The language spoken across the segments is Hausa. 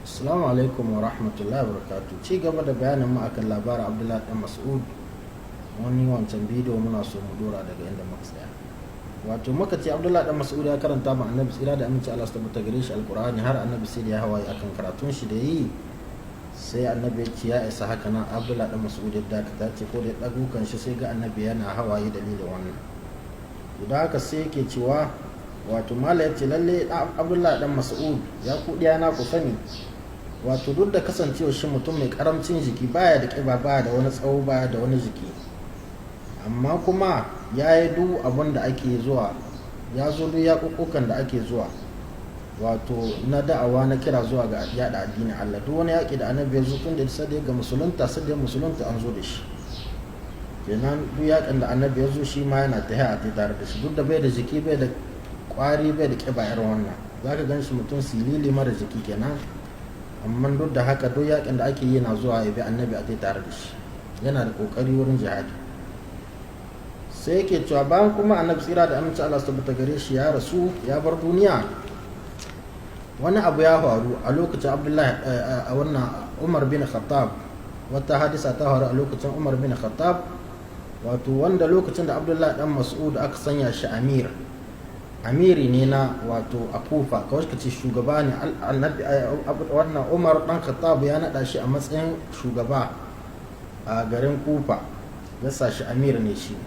Assalamu alaikum wa rahmatullahi wa barakatuh. Ci gaba da bayanin mu akan labarin Abdullahi dan Mas'ud. Wani wancan bidiyo muna so mu dora daga inda muka tsaya. Wato muka ce Abdullahi dan Mas'ud ya karanta ma Annabi tsira da aminci Allah su tabbata gare shi Alqur'ani, har Annabi sai da ya hawaye akan karatun shi da yi. Sai Annabi ya ce ya isa haka nan. Abdullahi dan Mas'ud ya dakata, ce ko da ya dago kan shi sai ga Annabi yana hawaye dalilin wannan. To da haka sai yake cewa, wato mala ya ce lalle Abdullahi dan Mas'ud ya ku na ku sani, wato duk da kasancewa shi mutum mai karamcin jiki, baya da kiba, baya da wani tsawo, baya da wani jiki, amma kuma ya yi duk abin da ake zuwa, ya zo duk yaƙuƙukan da ake zuwa, wato na da'awa, na kira zuwa ga yada addinin Allah. Duk wani yaƙi da Annabi ya zo, tun da sai ga musulunta, sai da musulunta an zo da shi kenan. Duk yaƙin da Annabi ya zo, shi ma yana tafiya a tare da shi, duk da bai da jiki, bai da ƙwari, bai da ƙiba irin wannan. Zaka gan shi mutum silili mara jiki kenan, amma duk da haka duk yakin da ake yi na zuwa ya bi Annabi a tare da shi. Yana da kokari wurin jihadi. Sai yake cewa bayan kuma Annabi tsira da aminci Allah su tabbata gare shi ya rasu, ya bar duniya, wani abu ya faru a lokacin Abdullahi, a wannan Umar bin Khattab. Wata hadisa ta faru a lokacin Umar bin Khattab, wato wanda lokacin da Abdullahi dan Mas'ud aka sanya shi amir, amiri ne na wato a Kufa, kawai ka ce shugaba ne. Wannan Umar dan Khattab ya naɗa shi a matsayin shugaba a garin Kufa, ya sa shi amir ne shi.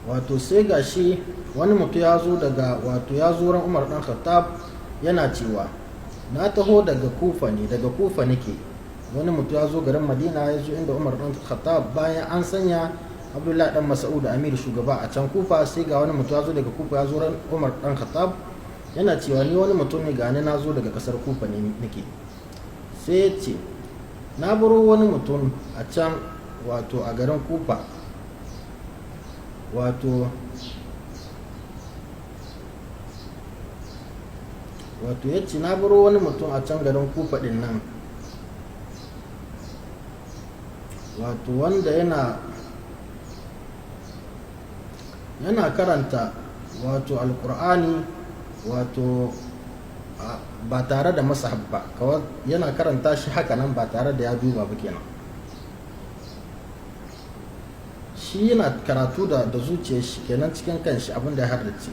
Wato sai ga shi wani mutum ya zo daga, wato ya zo ran Umar dan Khattab yana cewa na taho daga Kufa ne, daga Kufa nake. Wani mutum ya zo garin Madina, ya zo inda Umar dan Khattab bayan an sanya Abdullahi dan Mas'ud amir, shugaba a can Kufa. Sai ga wani mutum ya zo daga Kufa, ya zo ran Umar dan Khattab yana cewa ni wani mutum ne, gani na zo daga kasar Kufa ne nake. Sai ya ce na baro wani mutum a can, wato a garin Kufa, wato ya ce na baro wani mutum a can garin Kufa din nan, wato wanda yana karanta wato Alkur'ani, wato ba tare da masahab ba, kawai yana karanta shi haka nan ba tare da ya duba ba kenan. Shi yana karatu da zuciyar shi kenan, cikin kanshi, abin da ya hardace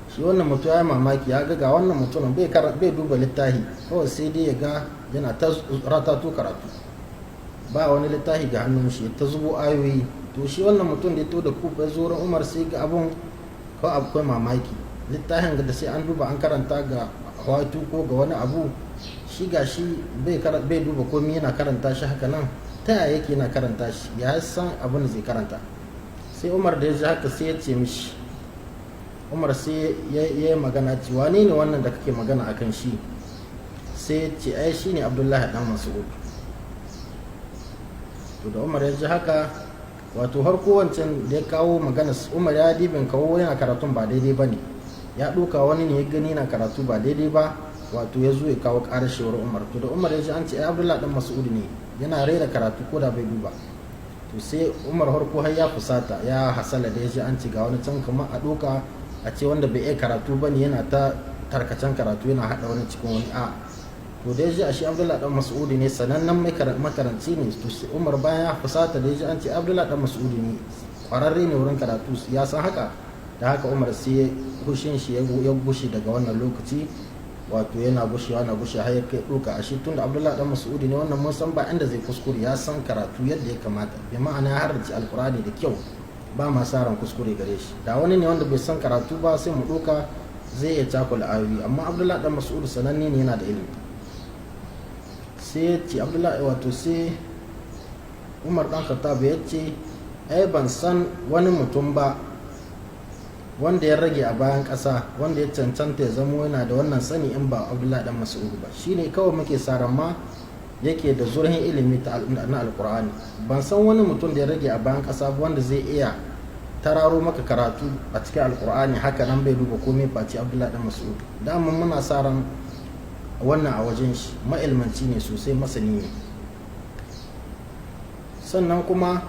shi. Wannan mutum ya yi mamaki, ya ga wannan mutumin bai duba littafi, kawai sai dai ya ga yana ta ratatu karatu, ba wani littafi ga hannun shi, ta zubo ayoyi. To shi wannan mutum da ya to da Kufa zo wurin Umar, sai ga abun ko akwai mamaki. Littafin da sai an duba an karanta ga hawatu ko ga wani abu, shi ga shi bai duba komai, yana karanta shi haka nan. Ta yaya yake yana karanta shi, ya san abin da zai karanta? Sai Umar da ya ji haka sai ya ce mishi, Umar sai ya yi magana, ce wane ne wannan da kake magana akan shi? Sai ya ce ai shi ne Abdullahi dan Mas'ud. To da Umar ya ji haka, wato har kowancan da ya kawo magana, Umar ya dibin kawo yana karatun ba daidai ba ne, ya ɗauka wani ne ya gani yana karatu ba daidai ba, wato ya zo ya kawo ƙarashewar Umar. To da Umar ya ji an ce ai Abdullahi dan Mas'ud ne yana rera karatu ko da bai duba, to sai Umar harko har ya fusata, ya hasala da ya ji an ce ga wani can, kamar a ɗauka a ce wanda bai iya karatu ba ne yana ta tarkacen karatu, yana haɗa wani cikin wani. A to da ya ji a shi Abdullahi dan Mas'udi ne, sanannen makaranci ne. To sai Umar bayan ya fusata da ya ji an ce Abdullahi dan Mas'udi ne, kwararre ne wurin karatu, ya san haka. Da haka Umar sai hushin shi ya gushe daga wannan lokaci, wato yana gushewa na gushe har ya kai ɗauka a shi tunda Abdullahi dan Mas'udi ne wannan, mun san ba inda zai kuskure, ya san karatu yadda ya kamata, bi ma'ana ya harrace Alkur'ani da kyau, ba ma sa ran kuskure gare shi. Da wani ne wanda bai san karatu ba, sai mu ɗauka zai iya cakula ayoyi, amma Abdullahi dan Mas'udi sananne ne, yana da ilimi. Sai ya ce Abdullahi, wato sai Umar dan Khattab ya ce ai ban san wani mutum ba wanda ya rage a bayan ƙasa wanda ya cancanta ya zamo yana da wannan sani in ba Abdullahi dan Mas'ud ba. Shine kawai muke saran ma yake da zurhin ilimi na Alkur'ani. Ban san wani mutum da ya rage a bayan ƙasa wanda zai iya tararo maka karatu a cikin Alkur'ani haka nan bai duba komai face Abdullahi dan Mas'ud. Dama muna sa ran wannan a wajen shi, ma'ilmanci ne sosai, masani ne. Sannan kuma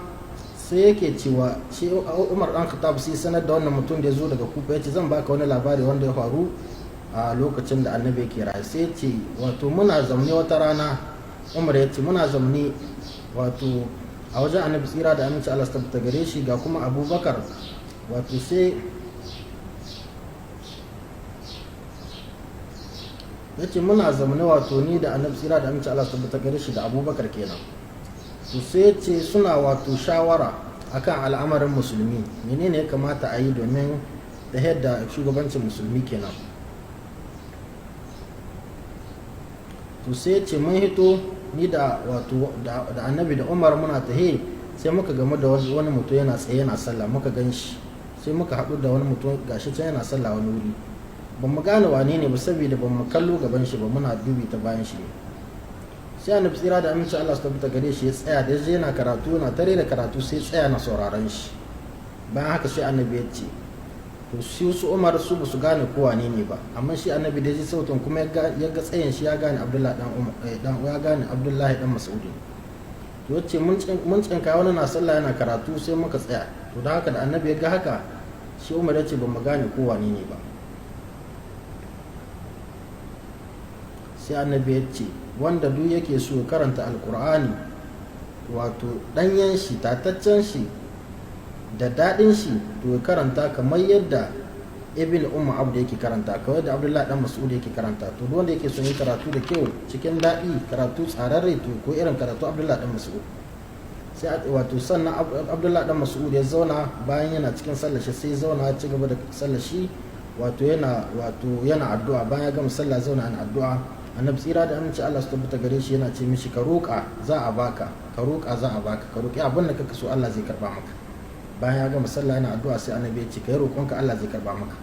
sai yake cewa shi Umar dan Khattab sai sanar da wannan mutum da ya zo daga Kufa, ya ce zan baka wani labari wanda ya faru. a lokacin da annabi yake raye. Sai ce wato muna zamne wata rana, Umar ya ce muna zamne wato a wajen annabi tsira da aminci Allah tabbata gare shi, ga kuma Abubakar. Wato sai ya ce muna zamne wato ni da annabi tsira da aminci Allah tabbata gare shi da Abubakar kenan. To sai ce suna wato shawara akan al'amarin musulmi, menene ya kamata a yi domin da yadda shugabancin musulmi kenan. To sai ce mun hito ni da wato da annabi da Umar muna tahe, sai muka gamu da wani mutum yana tsaye yana sallah, muka gan shi. Sai muka haɗu da wani mutum gashi can yana sallah wani wuri, ba mu gane wane ne ba saboda ba mu kallo gaban shi ba, muna dubi ta bayan shi ne. Sai annabi tsira da aminci Allah su tabbata gare shi ya tsaya da yaje yana karatu, yana tare da karatu, sai tsaya na sauraron shi. Bayan haka sai annabi ya ce to shi su Umar su ba su gane ko wane ne ba, amma shi annabi da ji sautin kuma ya ga tsayin shi ya gane Abdullahi dan Umar, dan ya gane Abdullahi dan Mas'ud. To yace mun tsinka wani na sallah yana karatu, sai muka tsaya. To da haka da annabi ya ga haka, shi Umar ya ce ba mu gane ko wane ne ba. Sai annabi ya ce wanda duk yake so karanta alkur'ani wato danyen shi, tataccen shi da daɗin shi, to ya karanta kamar yadda Ibn Umma Abdu yake karanta, kamar yadda Abdullahi dan Mas'ud yake karanta. To duk wanda yake son yi karatu da kyau cikin daɗi, karatu tsararre, to ko irin karatu Abdullahi dan Mas'ud. Sai wato sannan Abdullahi dan Mas'ud ya zauna bayan yana cikin sallar shi, sai zauna ya ci gaba da sallar shi, wato yana addu'a. Bayan ya gama sallah zauna yana addu'a. Annabi tsira da aminci Allah su tabbata gare shi yana ce mishi ka roƙa za a baka, ka roƙa za a baka, ka roƙi abin da kake so Allah zai karba maka. Bayan ya gama sallah yana addu'a, sai annabi ya ce ka yi roƙonka Allah zai karba maka.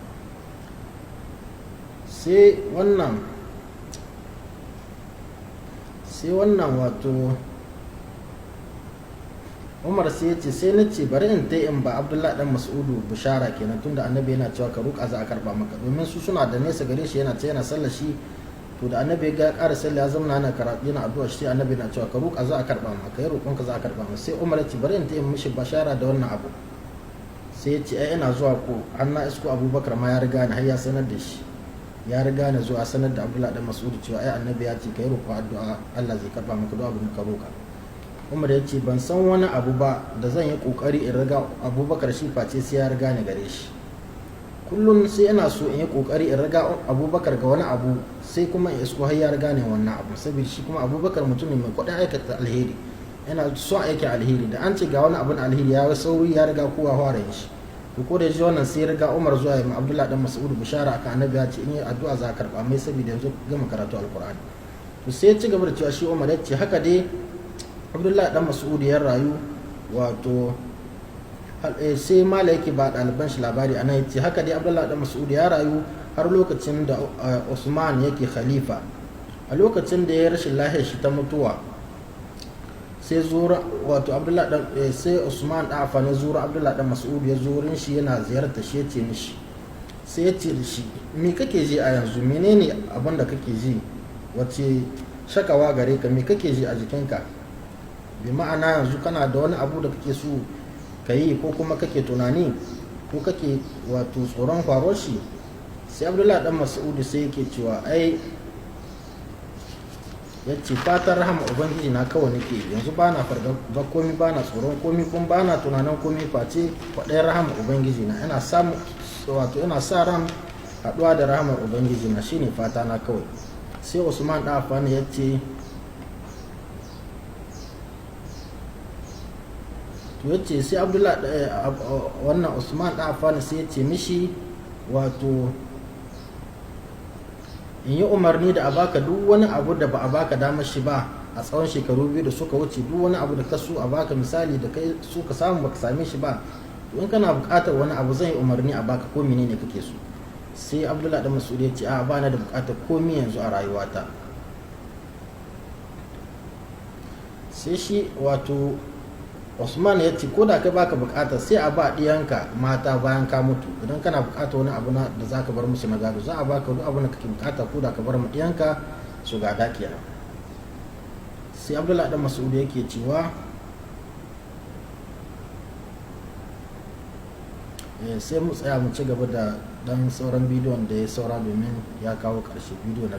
Sai wannan wato Umar sai ya ce sai na ce bari in tai in ba Abdullahi dan Mas'udu bishara kenan, tunda annabi yana cewa ka roƙa za a karba maka, domin su suna da nesa gare shi, yana ce yana sallah shi. To da annabi ya ƙara sallah ya zauna yana karatu yana addu'a, shi annabi na cewa ka roƙa za a karba maka, kai roƙonka za a karba maka. Sai Umar ya ce bari in tai in mishi bashara da wannan abu. Sai ya ce ai ina zuwa ko har na isko Abubakar ma ya riga ni, har ya sanar da shi, ya riga ni zuwa sanar da Abdullahi dan Mas'ud cewa ai annabi ya ce kai roƙo addu'a Allah zai karba maka duk abin da ka roƙa. Umar ya ce ban san wani abu ba da zan yi kokari in riga Abubakar shi face sai ya riga ni gare shi. Kullum sai ina so in yi kokari in riga Abubakar ga wani abu, sai kuma in isko har ya riga ni wannan abu, saboda shi kuma Abubakar mutum ne mai kuɗin aikata alheri, yana son aikin alheri, da an ce ga wani abun alheri ya sauri ya riga kowa fara yin shi. To ko da ya ji wannan sai riga Umar zuwa ya ma Abdullahi dan Mas'ud bishara akan annabi ya ce in yi addu'a za a karba mai, saboda yanzu gama karatu alkur'ani. To sai ya ci gaba da cewa shi Umar ya ce haka dai Abdullahi dan Mas'ud ya rayu, wato sai mala yake ba ɗaliban shi labari anan, ya ce haka dai Abdullahi dan Mas'ud ya rayu har lokacin da Usman yake khalifa. A lokacin da ya rashin lahiyar shi ta mutuwa, sai zura wato Abdullahi dan sai Usman dan Affan ya zura Abdullahi dan Mas'ud ya zo wurin shi yana ziyarta shi, ya ce mishi, sai ya ce da shi me kake ji a yanzu, menene abin da kake ji, wace shakawa gare ka, me kake ji a jikinka, bi ma'ana yanzu kana da wani abu da kake so ka yi ko kuma kake tunani ko kake wato tsoron faruwar shi. Sai Abdullahi dan Mas'ud sai yake cewa ai ya ce fatan rahama ubangiji na kawai nake yanzu, ba na fargaba komi, ba na tsoron komi, kuma ba na tunanin komi face kwaɗayin rahama ubangiji na. Ina samu wato ina sa ran haɗuwa da rahamar ubangiji na, shine fata na kawai. Sai Usman dan Affan ya ce to ya ce sai Abdullahi wannan Usman dan Affan sai ya ce mishi wato in yi umarni da a baka duk wani abu da ba a baka damar shi ba a tsawon shekaru 2 da suka wuce, duk wani abu da ka so a baka misali da kai so ka samu baka same shi ba, to in kana buƙatar wani abu zan yi umarni a baka ko menene kake so. Sai Abdullahi dan Mas'ud ya ce a ba na da buƙatar komi yanzu a rayuwata. Sai shi wato Usman ya ce ko da kai baka bukata sai a ba ɗiyanka mata bayan ka mutu, idan kana bukata wani abu na da zaka bar musu na gado za a baka duk abu da kake bukata ko da ka bar mu ɗiyanka su gada kenan. Sai Abdullahi dan Mas'ud yake cewa Sai mu tsaya mu ci gaba da dan sauran bidiyon da ya saura, domin ya kawo ƙarshe bidiyo na.